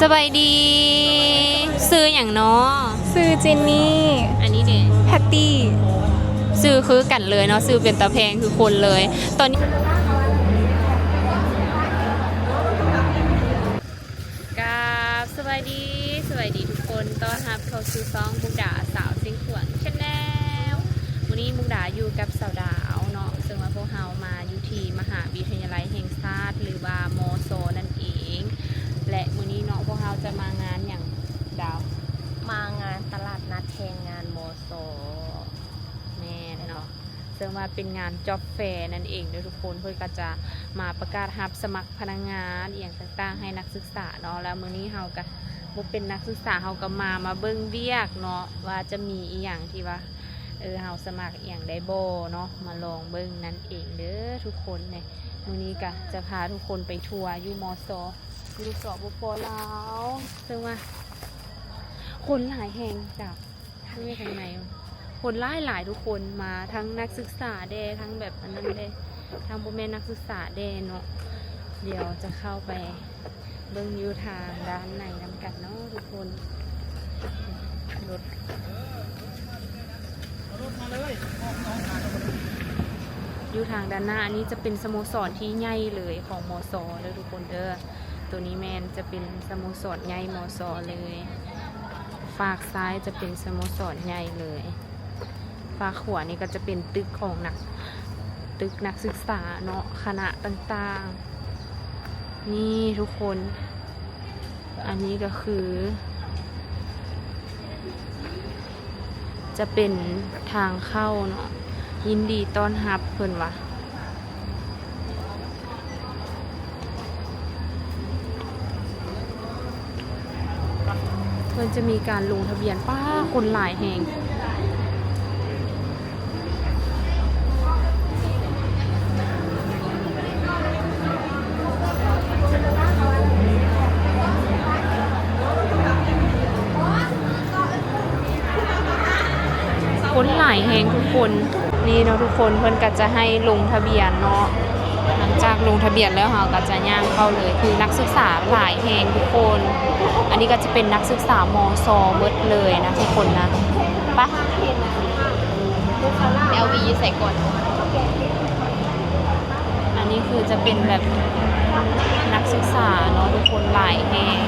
ສະບາຍດີ ຊື່ຫຍັງເນາະ? ຊື່ເຈນນີ່. ອັນນີ້ເດ? ແພັດຕີ. ຊື່ຄືກັນເລີຍເນາະ ຊື່ເປັນຕາແພງຄືຄົນເລີຍ. ຕອນນີ້ ກາບສະບາຍດີ ສະບາຍດີທຸກຄົນ ຕ້ອນຮັບເຂົ້າສູ່ຊ່ອງບຸກດາສາວຊຽງຂວາງ Channel. ມື້ນີ້ບຸກດາຢູ່ກັບສາວດາວເນາະ ເຊິ່ງວ່າພວກເຮົາມາຢູ່ທີ່ມະຫາວິທະຍາໄລແຫ່ງຊາດ ຫຼືວ່າ ມຊ ນັ້ນເອງ ແລະ ມື້ນີ້ເນາະ ພວກເຮົາຈະມາງານຫຍັງດາວ? ມາງານຕະຫຼາດນັດແຮງງານ ມຊ. ແມ່ນເນາະ ເຊິ່ງວ່າເປັນງານ Job Fair ນັ້ນເອງເດີທຸກຄົນ. ເພິ່ນກໍຈະມາປະກາດຮັບສະໝັກພະນັກງານອີ່ຫຍັງຕ່າງໆ ໃຫ້ນັກສຶກສາເນາະ. ແລ້ວມື້ນີ້ເຮົາກໍບໍ່ເປັນນັກສຶກສາ ເຮົາກໍມາ ມາເບິ່ງວຽກເນາະ ວ່າຈະມີອີ່ຫຍັງທີ່ວ່າ ເອີ ເຮົາສະໝັກອີ່ຫຍັງໄດ້ບໍ່ເນາະ ມາລອງເບິ່ງນັ້ນເອງເດີທຸກຄົນ. ແນ່ ມື້ນີ້ກໍຈະພາທຸກຄົນໄປທົວຢູ່ ມຊ ຢູ່ ສປປ ລາວ ເຊິ່ງວ່າຄົນຫຼາຍແຮງດາວ. ເບິ່ງທາງໃນ ຄົນຫຼາຍໆ ທຸກຄົນ ມາທັງນັກສຶກສາແດ່ ທັງແບບອັນນັ້ນແດ່ ທັງບໍ່ແມ່ນນັກສຶກສາແດ່ເນາະ. ດຽວຈະເຂົ້າໄປເບິ່ງຢູ່ທາງດ້ານໃນນຳກັນເນາະທຸກຄົນ. ລົດ ຢູ່ທາງດ້ານໜ້າ ອັນນີ້ຈະເປັນສະໂມສອນທີ່ໃຫຍ່ເລີຍຂອງ ມຊ ເດີທຸກຄົນເດີ. ໂຕນີ້ແມ່ນຈະເປັນສະໂມສອນໃຫຍ່ ມຊ ເລີຍ. ຟາກຊ້າຍຈະເປັນສະໂມສອນໃຫຍ່ເລີຍ. ຟາກຂວານີ້ກໍຈະເປັນຕຶກຂອງນັກ ຕຶກນັກສຶກສາເນາະ ຄະນະຕ່າງໆ. ນີ້ທຸກຄົນ ອັນນີ້ກໍຄື ຈະເປັນທາງເຂົ້າເນາະ ຍິນດີຕ້ອນຮັບເພິ່ນວ່າ. ເພິ່ນຈະມີການລົງທະບຽນ. ປ້າ ຄົນຫຼາຍແຮງ. ຄົນຫຼາຍແຮງທຸກຄົນ. ນີ້ເນາະທຸກຄົນ ເພິ່ນກໍຈະໃຫ້ລົງທະບຽນເນາະ. ຫຼັງຈາກລົງທະບຽນແລ້ວ ເຮົາກໍຈະຍ່າງເຂົ້າເລີຍ. ຄືນັກສຶກສາຫຼາຍແຮງທຸກຄົນ. ອັນນີ້ກໍຈະເປັນນັກສຶກສາ ມຊ ເບິດເລີຍນະທຸກຄົນນະ. ປະ ແອລວີ ຢູ່ໃສກ່ອນ? ອັນນີ້ຄືຈະເປັນແບບນັກສຶກສາເນາະທຸກຄົນ ຫຼາຍແຮງ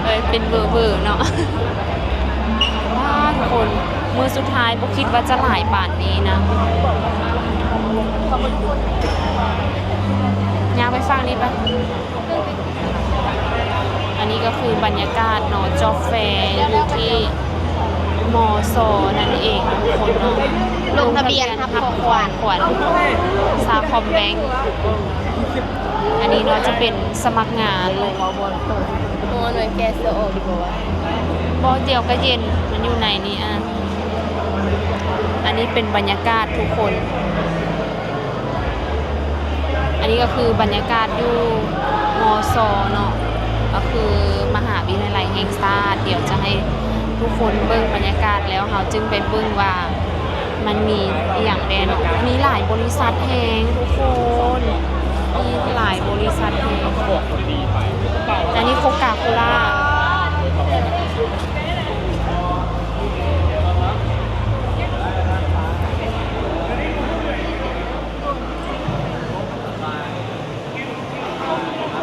ເລີຍ ເປັນເບີໆ ເນາະ. ວ້າ ທຸກຄົນ ມື້ສຸດທ້າຍບໍ່ຄິດວ່າຈະຫຼາຍປານນີ້ນະ. ຍ່າງໄປຝັ່ງນີ້ໄປ. ອັນນີ້ກໍຄືບັນຍາກາດເນາະ Job Fair ຢູ່ທີ່ ມຊ ນັ້ນເອງທຸກຄົນເນາະ. ລົງທະບຽນຮັບຂອງຂວັນ ຂວັນ Sacombank. ອັນນີ້ເນາະຈະເປັນສະໝັກງານ. ໂອ້ ໜ່ວຍແກະເສື້ອອອກດີບໍ່ວະ? ບໍ່ ດຽວກໍເຢັນ ມັນຢູ່ໃນນີ້. ອາ ອັນນີ້ເປັນບັນຍາກາດທຸກຄົນ. ອັນນີ້ກໍຄືບັນຍາກາດຢູ່ ມຊ ເນາະ ກໍຄືມະຫາວິທະຍາໄລແຫ່ງຊາດ. ດຽວຈະໃຫ້ທຸກຄົນເບິ່ງບັນຍາກາດ ແລ້ວເຮົາຈຶ່ງໄປເບິ່ງວ່າມັນມີອີ່ຫຍັງແດ່ເນາະ. ມີຫຼາຍບໍລິສັດແຮງທຸກຄົນ ມີຫຼາຍບໍລິສັດແຮງ. ອັນນີ້ໂຄກາໂຄລາ.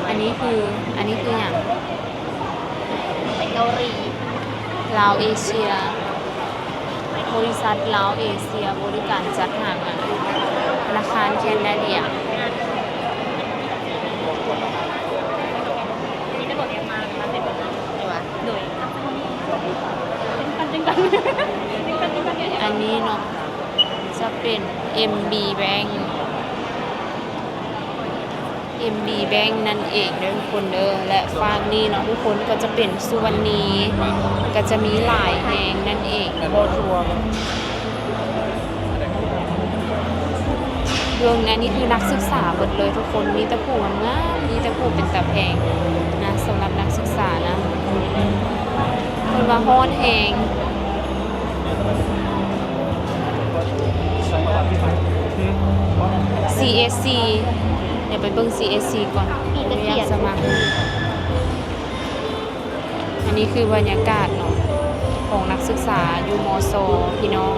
ອັນນີ້ຄື ອັນນີ້ຄືຫຍັງ? ໄປເກົາຫຼີ. ລາວເອເຊຍ ບໍລິສັດລາວເອເຊຍບໍລິການຈັດຫາງານ ທະນາຄານແຄນາເດຍ. ໂດຍ ອັນນີ້ເນາະ ຈະເປັນ ເອັມບີ Bank ເອັມບີ Bank ນັ້ນເອງເດີທຸກຄົນເດີ. ແລະ ຟາກນີ້ເນາະທຸກຄົນ ກໍຈະເປັນສຸວັນນີ ກໍຈະມີຫຼາຍແຮງນັ້ນເອງ. ເບິ່ງ ອັນນີ້ຄືນັກສຶກສາເບິດເລີຍທຸກຄົນ ມີແຕ່ຜູ້ງາມໆ ມີແຕ່ຜູ້ເປັນຕາແພງນະ ສຳລັບນັກສຶກສານະ. ເພິ່ນວ່າຮ້ອນແຮງ. ຊີເອສຊີ ດຽວໄປເບິ່ງ ຊີເອສຊີ ກ່ອນ ມີແຕ່ຂຽນ ສະໝັກ. ນີ້ຄືບັນຍາກາດເນາະ ຂອງນັກສຶກສາຢູ່ ມຊ ພີ່ນ້ອງ.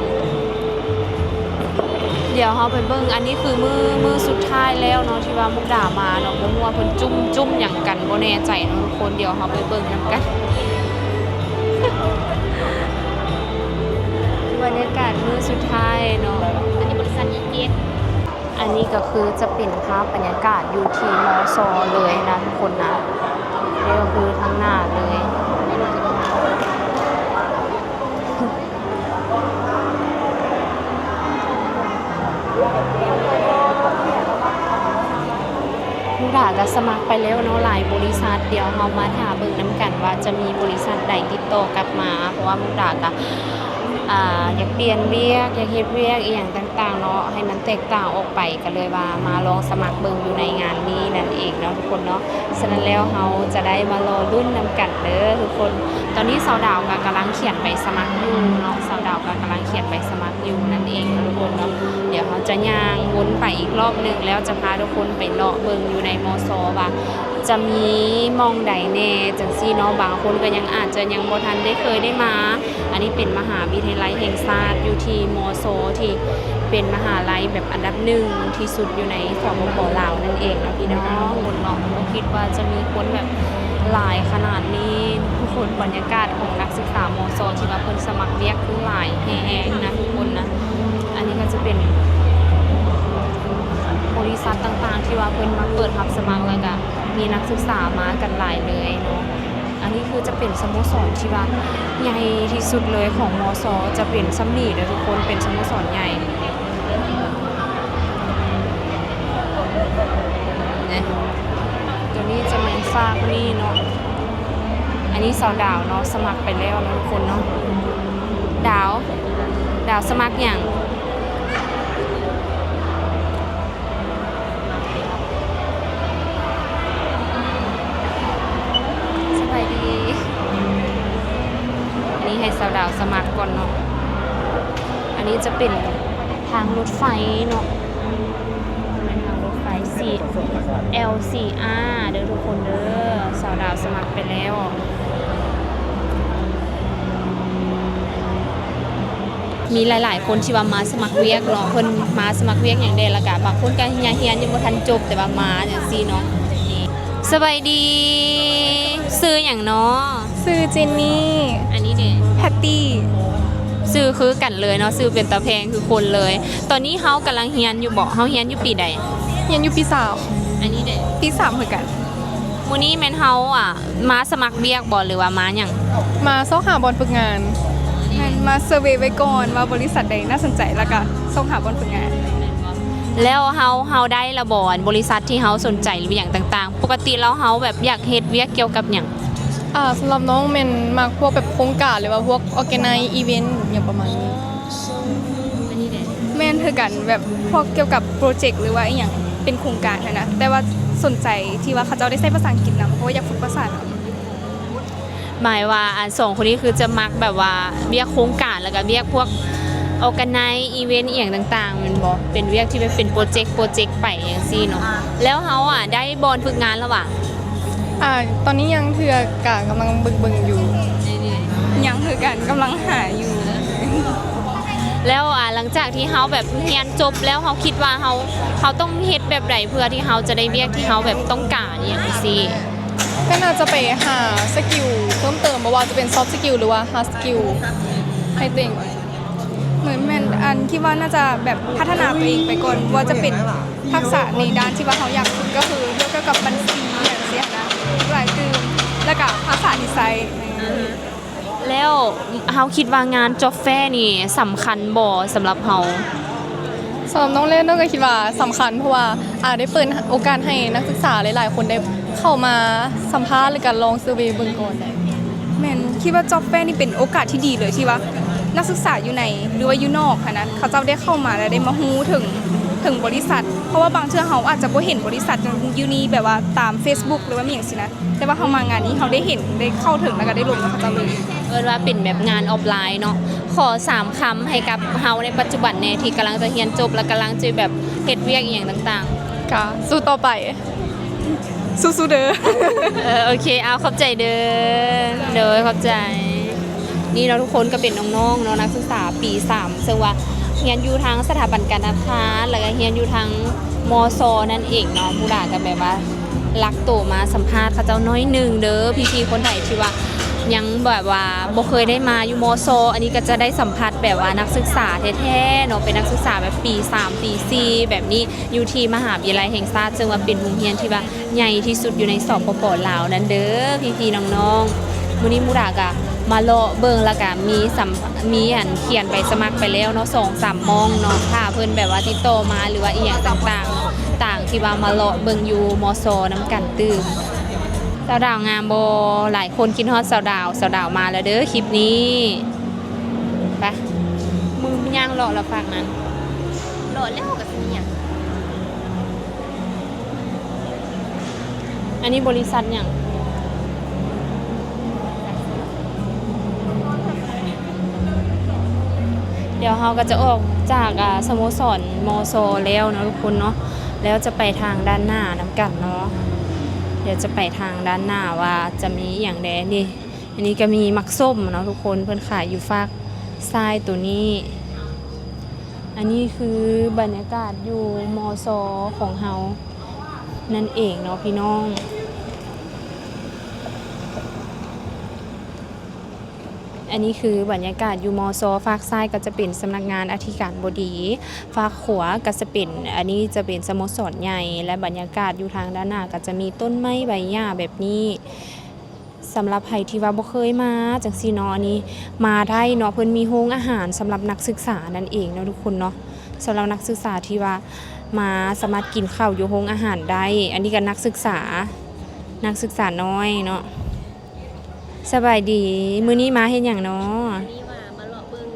ດຽວເຮົາໄປເບິ່ງ ອັນນີ້ຄືມື້ ມື້ສຸດທ້າຍແລ້ວເນາະ ທີ່ວ່າມຸກດາມາເນາະ. ບໍ່ຮູ້ວ່າເພິ່ນຈຸ້ມ ຈຸ້ມຫຍັງກັນ ບໍ່ແນ່ໃຈເນາະທຸກຄົນ. ດຽວເຮົາໄປເບິ່ງນຳກັນ ບັນຍາກາດມື້ສຸດທ້າຍເນາະ. ອັນນີ້ບໍລິສັດ ອີເຈັດ ອັນນີ້ກໍຄືຈະເປັນພາບບັນຍາກາດຢູ່ທີ່ ມຊ ເລີຍນະທຸກຄົນນະ. ນີ້ກໍຄືທາງໜ້າເລີຍ. ມຸກດາກໍສະໝັກໄປແລ້ວເນາະ ຫຼາຍບໍລິສັດ. ດຽວເຮົາມາຖ້າເບິ່ງນຳກັນວ່າຈະມີບໍລິສັດໃດຕິດຕໍ່ກັບມາ ເພາະວ່າມຸກດາກໍ ອ່າ ຢາກປ່ຽນວຽກ ຢາກເຮັດວຽກອີ່ຫຍັງຕ່າງໆເນາະ ໃຫ້ມັນແຕກຕ່າງອອກໄປ ກໍເລີຍວ່າມາລອງສະໝັກເບິ່ງຢູ່ໃນງານນີ້ນັ້ນເອງເນາະທຸກຄົນເນາະ. ສະນັ້ນແລ້ວເຮົາຈະໄດ້ມາລໍລຸ້ນນຳກັນເດີທຸກຄົນ. ຕອນນີ້ສາວດາວກໍກຳລັງຂຽນໃບສະໝັກຢູ່ເນາະ ສາວດາວກໍກຳລັງຂຽນໃບສະໝັກຢູ່ນັ້ນເອງເນາະທຸກຄົນເນາະ. ດຽວເຮົາຈະຍ່າງວົນໄປອີກລອບໜຶ່ງ ແລ້ວຈະພາທຸກຄົນໄປເລາະເບິ່ງຢູ່ໃນ ມຊ ວ່າ ຈະມີໝ່ອງໃດແດ່ຈັ່ງຊີ້ເນາະ. ບາງຄົນກໍຍັງອາດຈະຍັງບໍ່ທັນໄດ້ເຄີຍໄດ້ມາ. ອັນນີ້ເປັນມະຫາວິທະຍາໄລແຫ່ງຊາດ ຢູ່ທີ່ ມຊ ທີ່ເປັນມະຫາໄລແບບອັນດັບໜຶ່ງທີ່ສຸດຢູ່ໃນ ສປປ ລາວ ນັ້ນເອງເນາະພີ່ນ້ອງ. ຄົນເນາະ ບໍ່ຄິດວ່າຈະມີຄົນແບບຫຼາຍຂະໜາດນີ້ທຸກຄົນ. ບັນຍາກາດຂອງນັກສຶກສາ ມຊ ທີ່ວ່າເພິ່ນສະໝັກວຽກຄືຫຼາຍແຮງນະທຸກຄົນນະ. ອັນນີ້ກໍຈະເປັນບໍລິສັດຕ່າງໆ ທີ່ວ່າເພິ່ນມາເປີດຮັບສະໝັກ ແລ້ວກໍ ມີນັກສຶກສາມາກັນຫຼາຍເລີຍເນາະ. ອັນນີ້ຄືຈະເປັນສະໂມສອນທີ່ວ່າໃຫຍ່ທີ່ສຸດເລີຍຂອງ ມຊ ຈະເປັນຊ່ຳນີ້ເດີທຸກຄົນ ເປັນສະໂມສອນໃຫຍ່. ໂຕນີ້ຈະແມ່ນຟາກນີ້ເນາະ. ອັນນີ້ສາວດາວເນາະ ສະໝັກໄປແລ້ວເນາະທຸກຄົນເນາະ. ດາວ ດາວສະໝັກຫຍັງ? ສະບາຍດີ. ອັນນີ້ໃຫ້ສາວດາວສະໝັກກ່ອນເນາະ. ອັນນີ້ຈະເປັນທາງລົດໄຟເນາະ ແມ່ນທາງລົດໄຟ ສີ່ ແອວສີ່ອາ ເດີທຸກຄົນເດີ. ສາວດາວສະໝັກໄປແລ້ວ. ມີຫຼາຍໆຄົນທີ່ວ່າມາສະໝັກວຽກເນາະ ເພິ່ນມາສະໝັກວຽກຫຍັງແດ່ ແລ້ວກະບາງຄົນກໍຍັງຮຽນຍັງບໍ່ທັນຈົບ ແຕ່ວ່າມາຈັ່ງຊີ້ເນາະ. ສະບາຍດີ ຊື່ຫຍັງເນາະ? ຊື່ເຈນນີ. ອັນນີ້ເດ? ແພັດຕີ. ຊື່ຄືກັນເລີຍເນາະ ຊື່ເປັນຕາແພງຄືຄົນເລີຍ. ຕອນນີ້ເຮົາກຳລັງຮຽນຢູ່ບໍ? ເຮົາຮຽນຢູ່ປີໃດ? ຮຽນຢູ່ປີສາມ. ອັນນີ້ເດ? ປີສາມຄືກັນ. ມື້ນີ້ແມ່ນເຮົາ ອ່າ ມາສະໝັກວຽກບໍ ຫຼືວ່າມາຫຍັງ? ມາຊອກຫາບ່ອນຝຶກງານ. ແມ່ນ ມາເຊີເວໄວ້ກ່ອນວ່າບໍລິສັດໃດໜ້າສົນໃຈ ແລ້ວກະຊອກຫາບ່ອນຝຶກງານ. ແລ້ວເຮົາ ເຮົາໄດ້ລະບໍ ອັນບໍລິສັດທີ່ເຮົາສົນໃຈ ຫຼືຫຍັງຕ່າງໆ? ປົກກະຕິແລ້ວເຮົາແບບຢາກເຮັດວຽກກ່ຽວກັບຫຍັງ? ອ່າ ສຳລັບນ້ອງແມ່ນມັກພວກແບບໂຄງການ ຫຼືວ່າພວກ organize event ຫຍັງປະມານນີ້. ແມ່ນຄືກັນ ແບບພວກກ່ຽວກັບໂປຣເຈັກ ຫຼືວ່າອີ່ຫຍັງເປັນໂຄງການຫັ້ນນະ ແຕ່ວ່າສົນໃຈທີ່ວ່າເຂົາເຈົ້າໄດ້ໃຊ້ພາສາອັງກິດນຳ ເພາະວ່າຢາກຝຶກພາສານຳ. ໝາຍວ່າ ອັນ ສອງຄົນນີ້ຄືຈະມັກແບບວ່າວຽກໂຄງການ ແລ້ວກະວຽກພວກ organize event ອີ່ຫຍັງຕ່າງໆ ແມ່ນບໍ່? ເປັນວຽກທີ່ແບບເປັນໂປຣເຈັກ ໂປຣເຈັກໄປຈັ່ງຊີ້ເນາະ. ແລ້ວເຮົາ ອ່າ ໄດ້ບ່ອນຝຶກງານແລ້ວຫວາ? ອ່າ ຕອນນີ້ຍັງເທື່ອ ກະກຳລັງເບິ່ງໆຢູ່. ຍັງຄືກັນ ກຳລັງຫາຢູ່. ແລ້ວ ອ່າ ຫຼັງຈາກທີ່ເຮົາແບບຮຽນຈົບແລ້ວ ເຮົາຄິດວ່າເຮົາ ເຮົາຕ້ອງເຮັດແບບໃດ ເພື່ອທີ່ເຮົາຈະໄດ້ວຽກທີ່ເຮົາແບບຕ້ອງການ ອີ່ຫຍັງຈັ່ງຊີ້? ກໍໜ້າຈະໄປຫາສະກິວເພີ່ມເຕີມ ບໍ່ວ່າຈະເປັນ soft skill ຫຼືວ່າ hard skill ໃຫ້ຕົວເອງ. ເໝືອນແມ່ນ ອັນ ຄິດວ່າໜ້າຈະແບບພັດທະນາຕົວເອງໄປກ່ອນ ບໍ່ວ່າຈະເປັນທັກສະໃນດ້ານທີ່ວ່າເຮົາຢາກຝຶກ ກໍຄືກ່ຽວກັບບັນຊີຫຍັງຊີ້ນະ ຫຼາຍຕື່ມ ແລ້ວກະພາສາທີ່ໃຊ້. ແລ້ວເຮົາຄິດວ່າງານ Job Fair ນີ້ສຳຄັນບໍ່ສຳລັບເຮົາ? ສຳລັບນ້ອງແລ້ວ ນ້ອງກໍຄິດວ່າສຳຄັນ ເພາະວ່າ ອາ ໄດ້ເປີດໂອກາດໃຫ້ນັກສຶກສາຫຼາຍໆຄົນໄດ້ເຂົ້າມາສຳພາດ ແລ້ວກໍລອງເຊີເວເບິ່ງກ່ອນ. ແມ່ນ ຄິດວ່າ Job Fair ນີ້ເປັນໂອກາດທີ່ດີເລີຍ ທີ່ວ່ານັກສຶກສາຢູ່ໃນ ຫຼືວ່າຢູ່ນອກຫັ້ນນະ ເຂົາເຈົ້າໄດ້ເຂົ້າມາ ແລະ ໄດ້ມາຮູ້ເຖິງ ເຖິງບໍລິສັດ ເພາະວ່າບາງເທື່ອເຮົາອາດຈະບໍ່ເຫັນບໍລິສັດຢູ່ນີ້ ແບບວ່າຕາມ Facebook ຫຼືວ່າມີຫຍັງຊີ້ນະ ແຕ່ວ່າເຮົາມາງານນີ້ ເຮົາໄດ້ເຫັນ ໄດ້ເຂົ້າເຖິງ ແລ້ວກໍໄດ້ລົມກັບເຂົາເຈົ້າເລີຍ. ເອີ້ນວ່າເປັນແບບງານອອຟລາຍເນາະ. ຂໍສາມຄຳໃຫ້ກັບເຮົາໃນປັດຈຸບັນແດ່ ທີ່ກຳລັງຈະຮຽນຈົບ ແລະ ກຳລັງຈະແບບເຮັດວຽກອີ່ຫຍັງຕ່າງໆ. ກໍສູ້ຕໍ່ໄປ. ສູ້ໆເດີ. ເອີ ໂອເຄ ເອົາ ຂອບໃຈເດີ. ໂດຍ ຂອບໃຈ. ນີ້ເນາະທຸກຄົນ ກໍເປັນນ້ອງໆເນາະ ນັກສຶກສາປີສາມ ເຊິ່ງວ່າຮຽນຢູ່ທາງສະຖາບັນການອາຄານ ແລ້ວກໍຮຽນຢູ່ທາງ ມຊ ນັ້ນເອງເນາະ. ມຸກດາກໍແບບວ່າລັກໂຕມາສຳພາດເຂົາເຈົ້າໜ້ອຍໜຶ່ງເດີ ພີ່ໆຄົນໃດທີ່ວ່າຍັງແບບວ່າບໍ່ເຄີຍໄດ້ມາຢູ່ ມຊ ອັນນີ້ກໍຈະໄດ້ສຳຜັດແບບວ່ານັກສຶກສາແທ້ໆເນາະ ເປັນນັກສຶກສາແບບປີສາມ ປີສີ່ ແບບນີ້ ຢູ່ທີ່ມະຫາວິທະຍາໄລແຫ່ງຊາດ ເຊິ່ງວ່າເປັນໂຮງຮຽນທີ່ວ່າ ໃຫຍ່ທີ່ສຸດຢູ່ໃນ ສປປ ລາວ ນັ້ນເດີ ພີ່ໆນ້ອງໆ. ມື້ນີ້ມຸກດາກະມາເລາະເບິ່ງ ແລ້ວກະມີສຳ ມີອັນຂຽນໃບສະໝັກໄປແລ້ວເນາະ ສອງສາມໝ່ອງເນາະ ຖ້າເພິ່ນແບບວ່າຕິດຕໍ່ມາ ຫຼືວ່າອີ່ຫຍັງຕ່າງໆ ຕ່າງທີ່ວ່າມາເລາະເບິ່ງຢູ່ ມຊ ນຳກັນຕື່ມ. ສາວດາວງາມບໍ່? ຫຼາຍຄົນຄິດຮອດສາວດາວ. ສາວດາວມາແລ້ວເດີ ຄລິບນີ້. ໄປ ມຶງຍ່າງເລາະລະຟາກນັ້ນ ເລາະແລ້ວກໍຊິມີຫຍັງ? ອັນນີ້ບໍລິສັດຫຍັງ? ດຽວເຮົາກໍຈະອອກຈາກ ອາ ສະໂມສອນ ມຊ ແລ້ວເນາະທຸກຄົນເນາະ ແລ້ວຈະໄປທາງດ້ານໜ້ານຳກັນເນາະ. ດຽວຈະໄປທາງດ້ານໜ້າວ່າຈະມີອີ່ຫຍັງແດ່ນີ້. ອັນນີ້ກໍມີໝາກສົ້ມເນາະທຸກຄົນ ເພິ່ນຂາຍຢູ່ຟາກຊ້າຍໂຕນີ້. ອັນນີ້ຄືບັນຍາກາດຢູ່ ມຊ ຂອງເຮົານັ້ນເອງເນາະພີ່ນ້ອງ. ອັນນີ້ຄືບັນຍາກາດຢູ່ ມຊ ຟາກຊ້າຍກໍຈະເປັນສຳນັກງານອະທິການບໍດີ ຟາກຂວາກໍຈະເປັນ ອັນນີ້ຈະເປັນສະໂມສອນໃຫຍ່ ແລະ ບັນຍາກາດຢູ່ທາງດ້ານໜ້າກໍຈະມີຕົ້ນໄມ້ໃບຫຍ້າແບບນີ້. ສຳລັບໃຜທີ່ວ່າບໍ່ເຄີຍມາຈັ່ງຊີ້ເນາະ ອັນນີ້ມາໄດ້ເນາະ ເພິ່ນມີໂຮງອາຫານສຳລັບນັກສຶກສານັ້ນເອງເນາະທຸກຄົນເນາະ. ສຳລັບນັກສຶກສາທີ່ວ່າມາສາມາດກິນເຂົ້າຢູ່ໂຮງອາຫານໄດ້. ອັນນີ້ກໍນັກສຶກສາ ນັກສຶກສານ້ອຍເນາະ. ສະບາຍດີ ມື້ນີ້ມາເຮັດຫຍັງເນາະ? ມື້ນີ້ວ່າມາເລາະເບິ່ງ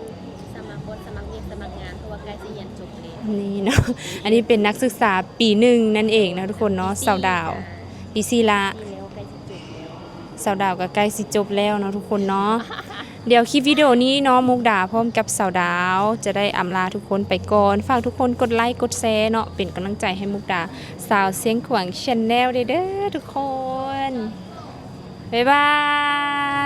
ສະໝັກບົດ ສະໝັກວຽກ ສະໝັກງານ ເພາະວ່າໃກ້ຊິຮຽນຈົບແລ້ວ. ນີ້ເນາະ ອັນນີ້ເປັນນັກສຶກສາປີໜຶ່ງນັ້ນເອງເນາະທຸກຄົນເນາະ. ສາວດາວ ປີສີ່ລະ ສາວດາວກໍໃກ້ຊິຈົບແລ້ວເນາະທຸກຄົນເນາະ. ດຽວຄລິບວິດີໂອນີ້ເນາະ ມຸກດາພ້ອມກັບສາວດາວຈະໄດ້ອຳລາທຸກຄົນໄປກ່ອນ. ຝາກທຸກຄົນກົດໄລກົດແຊເນາະ ເປັນກຳລັງໃຈໃຫ້ມຸກດາ ສາວຊຽງຂວາງ Channel ເດີ້ທຸກຄົນ. ບາຍບາຍ.